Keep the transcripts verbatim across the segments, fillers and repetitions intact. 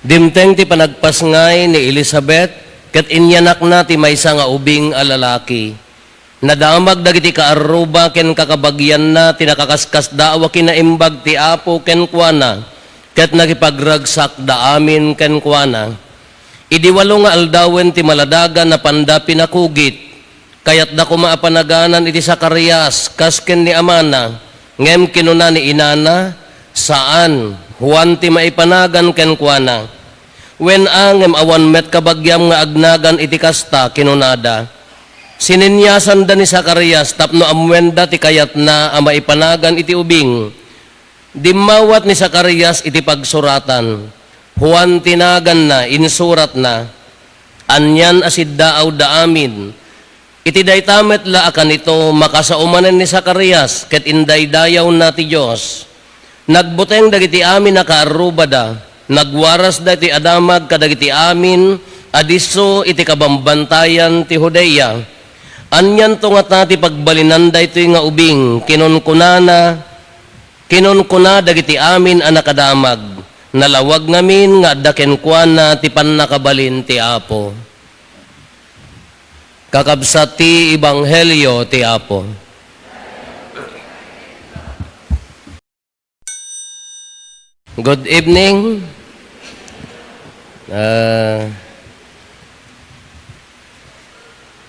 Dimteng ti panagpasngay ni Elisabet, ket inyanakna ti maysa nga ubing a lalaki. Nadamag dagiti kaarruba ken kakabagianna ti nakaskasdaaw a kinaimbag ti Apo kenkuana, ket nakipagragsakda amin kenkuana. Idi walo nga aldawen ti maladagan, napanda pinakugit. Kayatda koma a panaganan iti Zacarias kas ken ni amana, ngem kinuna ni inana, "Saan, Juan ti maipanagan kenkuana." "Wen a, ngem awan met kabagiam nga agnagan iti kasta," kinunada. Sininniasanda ni Zacarias tapno ammoenda ti kayatna a maipanagan iti ubing. Dimmawat ni Zacarias iti pagsuratan. Juan ti naganna, insuratna. Anian a siddaawda amin. Iti dayta met la a kanito, makasao manen ni Zacarias ket indaydayawna ti Dios. Nagbuteng dagiti amin a kaarrubada, nagwarasda iti adamag kadagiti amin a disso iti kabambantayan ti Judea. "Anianto ngata ti pagbalinanda daytoy nga ubing?" kinunkunana. Kinunkuna dagiti amin a nakadamag, nalawag ngamin nga adda kenkuana ti pannakabalin ti Apo. Kakabsat ti Ebanghelio ti Apo. Good evening. Ah,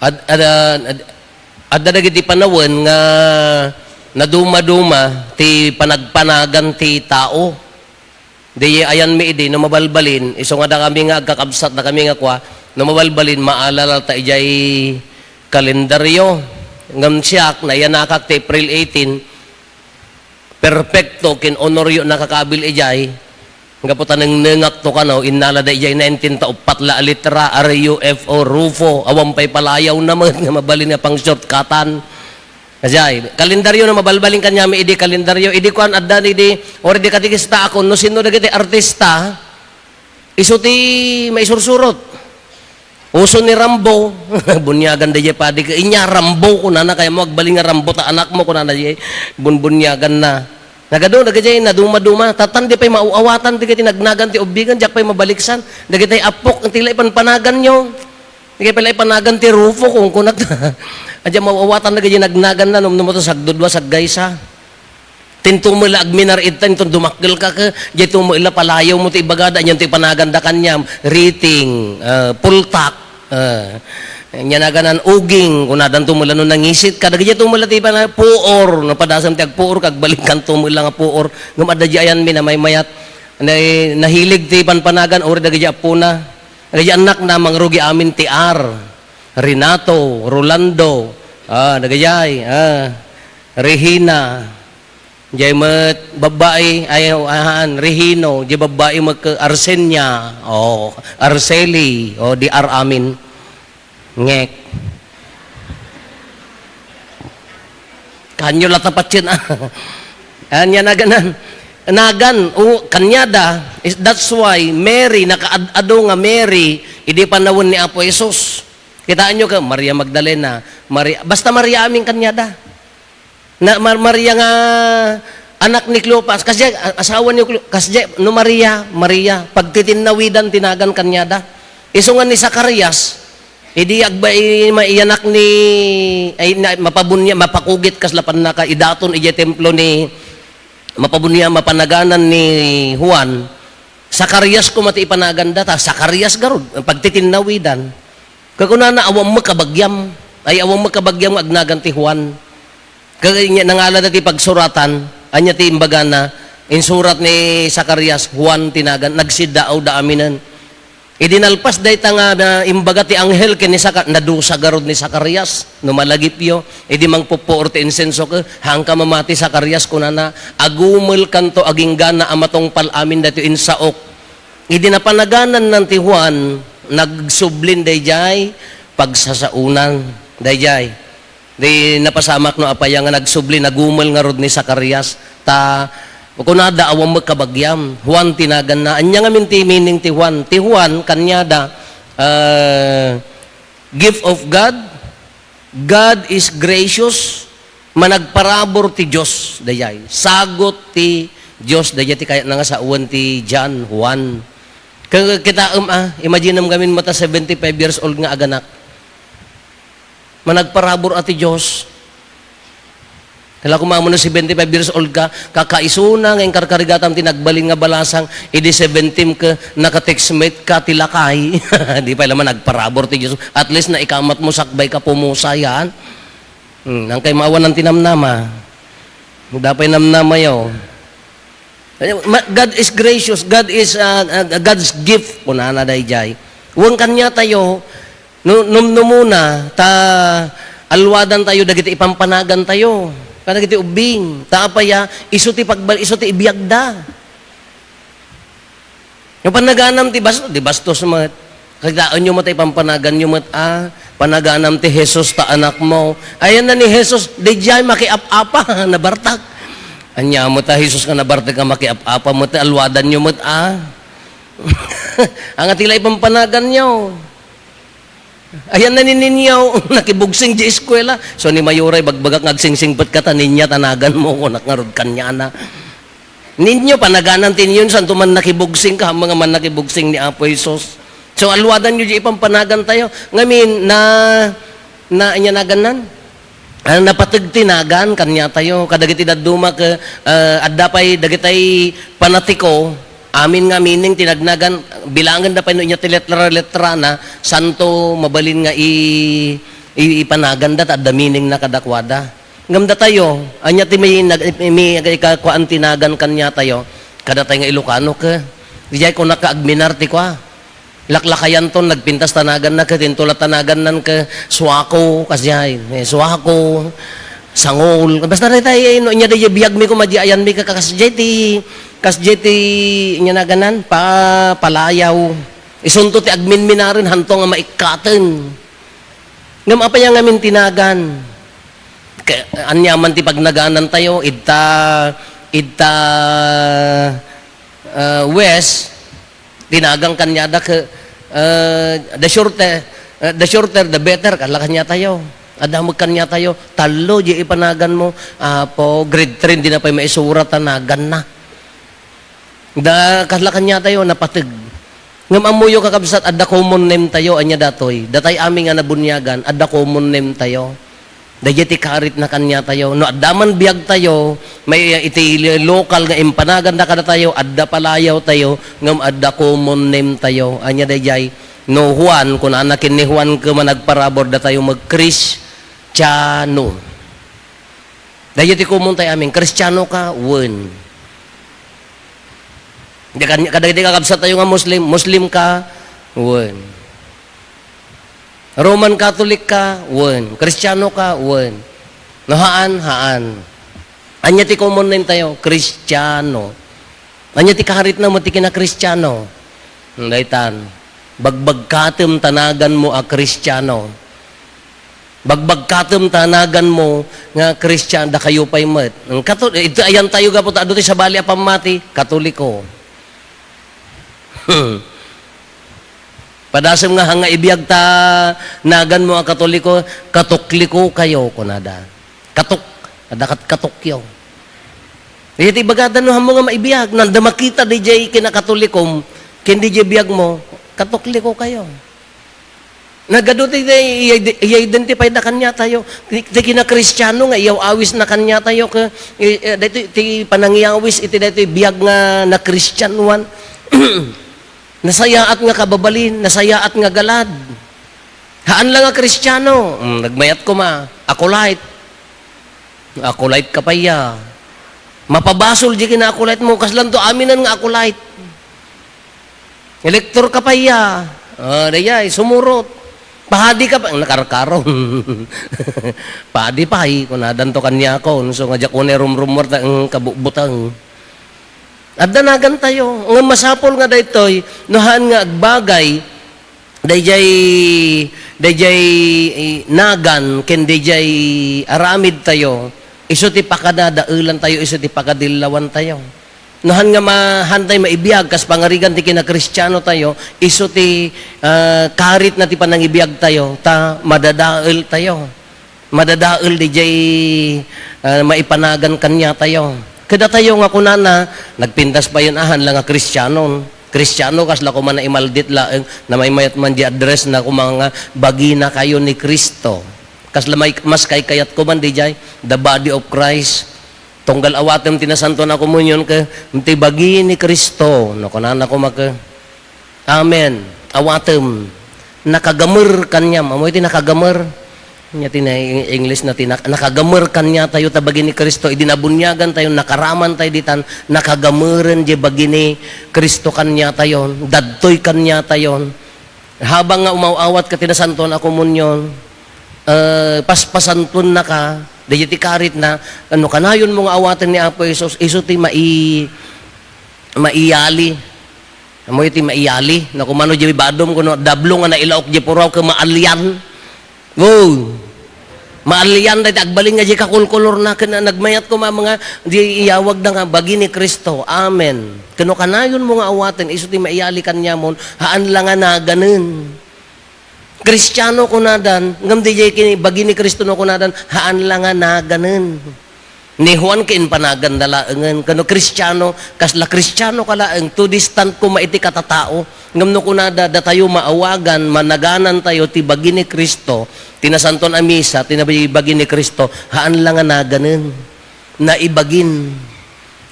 Ad-, ad-, ad-, adda dagiti panawen nga nadumaduma ti panagpanagan ti tao. Di ayanmi idi no mabalbalin, isu nga dakami nga agkakabsat, dakami nga kua, no mabalbalin, maalala ta idiay kalendaryo. Ngem siak, nayanakak ti April eighteen, Perfecto ken Honorio nakakabil idiay. Gapu ta nengnengakto kano, innalada idiay nineteen ta uppat la a litra, R U F O, Rufo, awan pay palayawna met nga mabalin nga pang-shortcutan. Idiay, kalendaryo no mabalbalin kaniami idi kalendaryo, idi kuan adda idi, or idi katikista ako, no sino dagiti artista, isu ti maisursurot. Uso ni Rambo. Bunyagan daydiay padi ket, "Inya, Rambo," kunana, "kayatmo agbalin nga Rambo ta anakmo," kunana daydiay. Bunbunyaganna. Nagadu, dagijay nadumaduma. Tatan di pay mauawatan dagiti nagnagan ti ubbigan, diak pay mabaliksan. Dagitay appok, ti la ipanpanaganyo. Dagitay pay la ipanagan ti Rufo, kunkunak. Adda mauawatan dagijay nagnaganna, numnum to sagdudua, saggaysa. Tinto met la agminar ita, inton dumakkel ka, ke, diay to met la palayawmo ti ibagada, anian ti ipanaganda kaniam, riting, ah, pultak, ah, ania naganan, uging, kunadanto met la no nangisit ka, dagijay to met la ti ipana-, puor, no padasem ti agpuor, kagbalinkanto met la nga puor, ngem adda diay ayanmi namaymayat, na-, nahilig ti panpanagan, uri dagijay apona, dagijay annakna, mangrugi amin ti R, Renato, Rolando, ah, dagijay, ah, Regina, Diay met babbai, ay, ahan, Regino, diay babbai met ket Arsenia, o, Arceli, o, di ar amin. Ngek. Kanyo la tapatien, ah. Ania naganan. Nagan, o, kaniada, is, that's why Mary, nakaad-adu nga Mary, idi panawen ni Apo Jesus. Kitaenyo ka, Maria Magdalena, Maria, basta Maria amin kaniada. Na, Mar-, Maria nga anak ni Cleopas, kasdiay, a-, asawa ni Cleo-, kasdiay, no Maria, Maria, pagtitinnawidan ti nagan kaniada. Isu nga ni Zacarias, idi agba-, i-, ma-, iyanak ni, ay, na, mapabunya-, mapakugit kasla pannaka, idaton idiay templo ni, mapabunya-, mapanaganan ni Juan, Zacarias koma ti ipanaganda, ta Zacarias garud, pagtitinnawidan. Kakunana, "Awan met kabagiam." Ay, "Awan met kabagiam nga agnagan ti Juan." Kag-, nya, nangalada ti pagsuratan, ania ti imbagana, insurat ni Zacarias, "Juan ti nagan, nagsiddaawda aminen." Idi nalpas dayta nga, na, imbaga ti anghel ken ni Zaca-, nadusa garud ni Zacarias, no malagipyo. Idi mangpuppuor ti insenso, ke, "Haanka mamati, Zacarias," kunana, "agumelkanto aginggana a matungpal amin daytoy insaok." Idi napanagananna ti Juan, nagsublin daydiay pagsasaonan. Daydiay. Di napasamak no apay nga nagsubli, nagumel ngarud ni Zacarias. Ta, kunada, "Awan met kabagiam." Juan ti naganna. Ania ngamin ti meaning ti Juan? Ti Juan, kaniada, ah, gift of God, God is gracious, managparabur ti Dios, daydiay. Sagut ti Dios, daydiay ti kayatna nga sawen ti John, Juan. Ka-, kitaem, ah, imaginem ngamin met a seventy-five years old nga aganak. Managparabur a ti Dios. Kala ko mamano seventy-five years old ka, kakaisuna nga inkarkarigatam ti nagbalin nga balasang, idi seventy ka, naka-textmate ka ti lakay. Di pay la managparabur ti Dios. At least naikamat mo, sakbay ka pumusayan. Hmm, nang kay maawanan ti namnama. Dapay namnamayo. Ma-, God is gracious. God is, ah, ah, God's gift, kunana dayjay. Wen kaniatayo, nu-, numnumuna, ta alwadantayo dagiti ipampanagantayo. Kadagiti ubbing. Ta apaya, isu ti pagbal-, isu ti ibiyagda. Nga panaganam ti bas-, di bastos met. Kitaenyo met, ipampanaganyo met, ah, panaganam ti Jesus ta anakmo. Ayanna ni Jesus, dayjay makiap-apa, nabartak. Ania met a Jesus nga nabartek nga makiap-apa met, alwadanyo met, ah. Ania ti la ipampanaganyo. Ayanna ni Ninyaw, nakibugsing di eskuela. So, ni Mayoray, bagbagak nga agsingsingpet ka, ta Ninya ta naganmo, kunak ngarud kaniana. Ninyo, panaganam ti Ninyo, santo man nakibugsing ka, mga man nakibugsing ni Apo Jesus. So, alwadanyo di ipampanagantayo. Ngamin, na, na, ania nagannan? Ah, napateg ti nagan, kaniatayo. Kadagiti dadduma ke, ah, adda pay dagitay panatiko, amin nga meaning ti nagnagan, bilangenda pay no inya ti letra-letrana, santo mabalin nga i-, i-, ipanaganda, ta adda meaning na kadakuada. Ngem datayo, ania ti mi-, nag-, mi-, ikakuan ti nagan kaniatayo? Kadatayo nga Ilocano ke. Dijay kunak ka agminar ti kua. Laklakayanton, nagpintas ta naganna ke, tinto la ta nagannan ke, suako, kasjay, eh, suako, sangol. Basta daytay, eh, no, inya dayjay biag mi koma, di ayan mi ka, kasjay ti, kasjay ti, inya naganan, pa, palayaw. Isunto ti agminminaren, hanto nga maikkaten. Ngem apay a ngamin ti nagan? Ka-, aniaman ti pagnaganantayo, idta, idta, ah, west, ti nagan kaniada ke, ah, the shorter, ah, the shorter, the better, kala kaniatayo. Adda met kaniatayo, tallo, di ipanaganmo, Apo, grade three, di na pay maisura ta naganna. Da, kasla kaniatayo, napateg. Ngem ammoyo, kakabsat, adda common name tayo, ania datoy. Datay amin nga nabuniagan, adda common name tayo. Dayjay ti karitna kaniatayo. No adda man biagtayo, may iti local nga impanaganda kadatayo, adda palayawtayo, ngem adda common name tayo. Ania dayjay? No Juan, kunana ken ni Juan ken managparabur, datayo met Kristiano. Dayjay ti common tayo amin, Kristiano ka? Wen. Di kan-, kadagiti kakabsat tayo nga Muslim, Muslim ka? Wen. Roman Catholic ka? Wen. Kristiano ka? Wen. No, haan, haan. Ania ti common name tayo? Kristiano. Ania ti karitna met ti kinakristiano? Daytan, bagbagkatem ta naganmo a Kristiano. Bagbagkatem ta naganmo nga Kristian, dakayo pay met. Ang kato-, ito, ayan tayo gapu ta adu ti sabali a pammati, Katoliko. Padasem nga hanga ibiag ta naganmo a Katoliko, Katokliko kayo, kunada. Katok, adda kat-, katokyo. Iti ibagada no hammo nga maibiag, nanda makita dijay kinakatolikom, ken dijay biagmo, Katokliko kayo. Nagadu ti, ti, i-identify da kaniatayo. Ti, ti kinakristiano nga iyaw-awis na kaniatayo, ke, i-, eh, daytoy, ti panangiyawis iti daytoy biag nga nakristianuan. Nasayaat nga kababalin, nasayaat nga galad. Haan la nga Kristiano. Mm, nagmayat koma. Acolyte. Acolyte ka pay ya. Mapabasol di kina-acolyte mo. Kaslanto aminan nga acolyte. Elektor ka pay ya. Ah, dayay, sumurot. Pahadi ka pa, nakarkaron. Padi pay, kunadanto kaniakon. So, nga diak unay rumrumor ta, mm, kabubutang. Adda nagantayo. Nga masapul nga daytoy, no haan nga agbagay, dayjay, dayjay, eh, nagan, ken dayjay aramid tayo, isu ti pakadadaelan tayo, isu ti pakadillawan tayo. No haan nga ma-, haan tayo maibiag, kas pangarigan ti kinakristiano tayo, isu ti, ah, karit na ti panangibiag tayo, ta madadael tayo. Madadael dijay, ah, maipanagan kaniatayo. Kadatayo nga kunana, nagpintas payen a haan la nga Kristianon. Kristiano, kasla koma naimaldit laeng, namaymayat man di address na koma nga, "Bagina kayo ni Cristo." Kasla may, mas kaykayat ko man di jay, the body of Christ. Tunggal awatem ti nasantuan a komunion ke, ti bagi ni Cristo. No, kunana koma ke, "Amen. Awatem. Nakagamer kaniam." Ammoy ti nakagamer? Nya ti na-, English na ti nak-, nakagamer kaniatayo ta bagi ni Cristo. Idi nabuniagan tayo, nakaraman tayo ditan, nakagameren di bagi ni Cristo kaniatayo. Dadtoy kaniatayo. Habang nga umaw-awat ka ti nasantuan a komunion, eh, paspasantuan na ka, daydi ti karit na, ano, kanayon mo nga awaten ni Apo Jesus, isu ti mai-, maiyali. Ammoy ti maiyali? Nakumano di badom, kuno, dablo nga nailaok di puraw, ke maalian. Wow! Maalian dayta agbalin nga di kakulkulor na, ken nagmayat ko, ma-, mga di iyawag na nga, bagi ni Cristo. Amen. Kano kanayon mo nga awaten, isu ti maiyali kaniamon, haan la nga naganen. Kristiano kunadan, ngem di jay kini, bagi ni Cristo no kunadan, haan la nga naganen. Ni Juan, kainpanaganda laengen, kano Kristiano, kasla Kristiano ka laeng, too distant koma iti katatao. Ngem no kunada, datayo maawagan, managanan tayo ti bagi ni Cristo, ti nasantuan a misa, ti nabagi ni Cristo, haan la nga naganen, naibagin.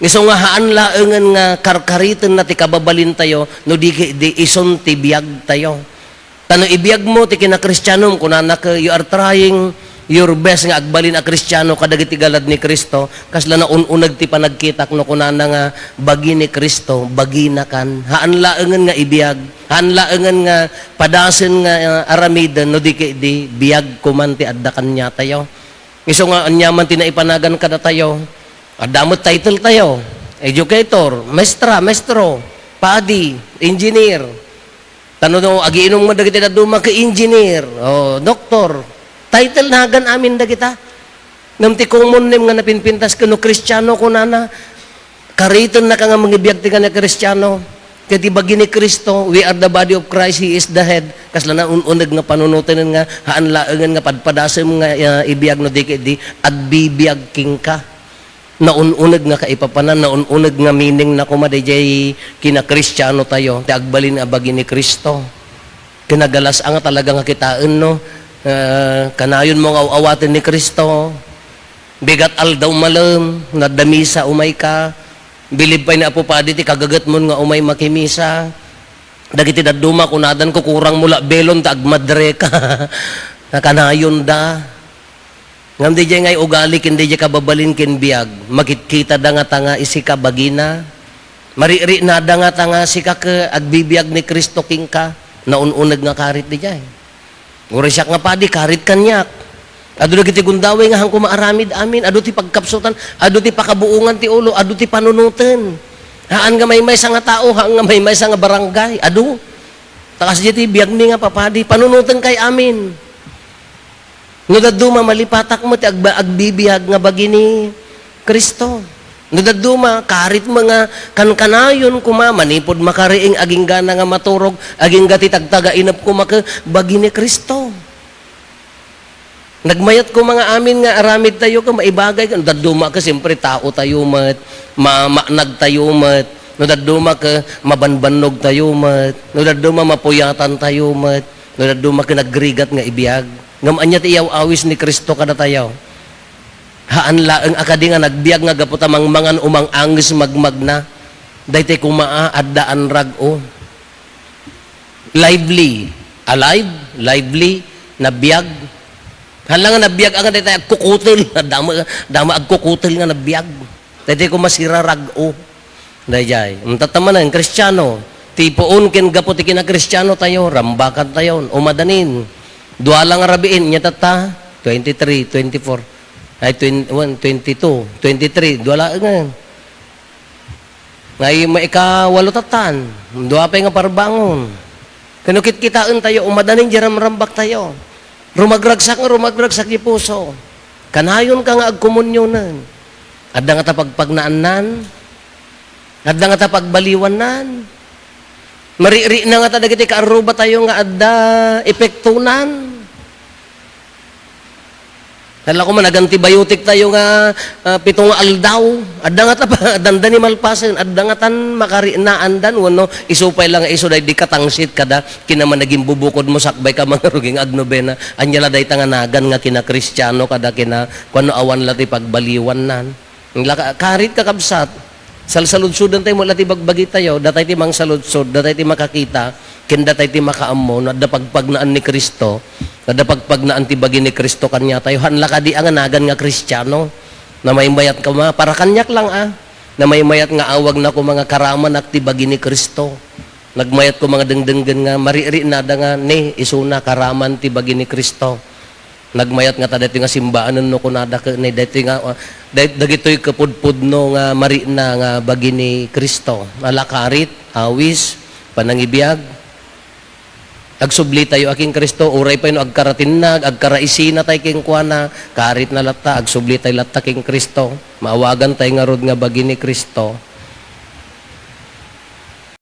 Isu nga haan laengen nga karkariten na ti kababalin tayo, no di, di isun ti biag tayo. Ta no ibiag mo ti kinakristianom, kunana ke, you are trying your best nga agbalin a Kristiano kadagiti galad ni Cristo, kasla naun-uneg ti panagkitak no kunana nga, "Bagi ni Cristo, bagina kan." Haan laengen nga ibiag, haan laengen nga padasen nga, ah, aramiden no di ket di biag koman ti adda kaniatayo. Isu nga aniaman ti naipanagan kadatayo, adda met title tayo, educator, maestra, maestro, padi, engineer. Ta no, no, agiinum nga dagiti dadduma ket engineer, o, doktor. Title nagan amin dagita. Ngem ti common name nga napinpintas ken no Kristiano kunana, karitennaka nga mangibiag ti kaniak Kristiano. Ket ti bagi ni Cristo, we are the body of Christ, He is the head. Kasla naun-uneg nga panunoten nga, haan laengen nga padpadasem nga, ah, ibiag no di ket di, agbibiag kenka. Naun-uneg nga kaipapanan, naun-uneg nga meaning na koma dayjay kinakristiano tayo, ti agbalin a bagi ni Cristo. Kinagalas-a nga talaga nga kitaen, no? Ah, kanayon mo nga aw-awaten ni Cristo. Bigat aldaw malem, nadda misa, umay ka. Bilib pay ni Apo Padi ti kagagetmon nga umay makimisa. Dagiti dadduma, kunadan, kukurang mo la belon ta agmadre ka. Nakanayon da. Ngem dayjay ngay ugali ken dayjay kababalin ken biag, makitkitada ngata nga isika bagina. Mariknada ngata nga sika ket agbibiag ni Cristo kenka, naun-uneg nga karit dayjay. Uray siak nga padi, karit kaniak. Adu dagiti gundaway nga haanko maaramid amin, adu ti pagkapsutan, adu ti pakabuongan ti ulo, adu ti panunoten. Haan nga maymaysa nga tao, haan nga maymaysa nga barangay, adu. Ta kasdiay ti biagmi nga papadi, panunotenkay amin. No dadduma, malipatak met ti agba-, agbibiag nga bagi ni Cristo. No dadduma, karit met nga kankanayon koma, manipud makariing, aginggana nga maturog, agingga ti tagtagainep koma ket bagi ni Cristo. Nagmayat koma nga amin nga aramid tayo ket maibagay, no dadduma ket siyempre tao tayo met, ma-, maanag tayo met, no dadduma ket mabanbannog tayo met, no dadduma mapuyatan tayo met, no dadduma ket nagrigat nga ibiag. Ngem ania ti iyaw-awis ni Cristo kadatayo? Haan laeng a kadi nga nagbiag nga gapu ta mangmangan o mang-anges magmagna. Daytoy koma a adda anrag-o. Lively. Alive, lively, nabiag. Hala nga nabiag, nga daytoy agkukutel. Dama, dama agkukutel nga nabiag. Daytoy koma sirarag-o. Dayjay. Intatta manen, Kristiano. Ti puon ken gapu ti kinakristiano tayo, rambakan tayo. Umadanin. Dua lang rabiin, nia tatta, twenty-three, twenty-four. Ay, twen-, one, twenty-two, twenty-three, dua laeng. Ngay maikawalo tattan, dua pay nga parbangon. Kano kitkitaen tayo, umadanin di ramrambak tayo. Rumagragsak nga rumagragsak di puso. Kanayon ka nga agkomunyonen. Adda nga ta pagpagnaannan. Adda nga ta pagbaliwannan. Marikna nga ta dagiti kaarruba tayo nga adda epektonan. Kala ko man, nag-antibiotic tayo nga, ah, pito nga aldaw. Adda nga ta-, dandani malpasen, adda nga tan makarinaandan, wenno isu pay lang nga isu daydi katangsit kada kinamanagin bubukod mo, sakbay ka mangruging agnobena. Anya la dayta nga nagan nga kina Kristiano kada kina, kuano, awan la ti pagbaliwannan. Laka-, karit, kakabsat. Salsaludsodan tayo, wala ti bagbagi tayo. Datay ti mangsaludsod, datay ti makakita, ken datay ti makaammo, no adda pagpagnaan ni Cristo, no adda pagpagnaan ti bagi ni Cristo kaniatayo. Haan la kadi a nga nagan nga Kristiano. Namaymayat koma, para kaniak lang, ah. Namaymayat nga awagna koma nga karamanak ti bagi ni Cristo. Nagmayat koma nga dengdenggen nga marikrinada nga ni isuna karaman ti bagi ni Cristo. Nagmayat nga ta daytoy nga simbaanen no kunada ket ni daytoy nga, ah, day-, dagitoy kapudpudno nga marikna nga bagi ni Cristo. Ala, karit, awis, panangibiag. Agsubli tayo a ken Cristo, uray pay no agkaratinnag, agkaraisina tay kenkuana, karit na latta, agsubli tay latta ken Cristo. Maawagan tay ngarud nga bagi ni Cristo.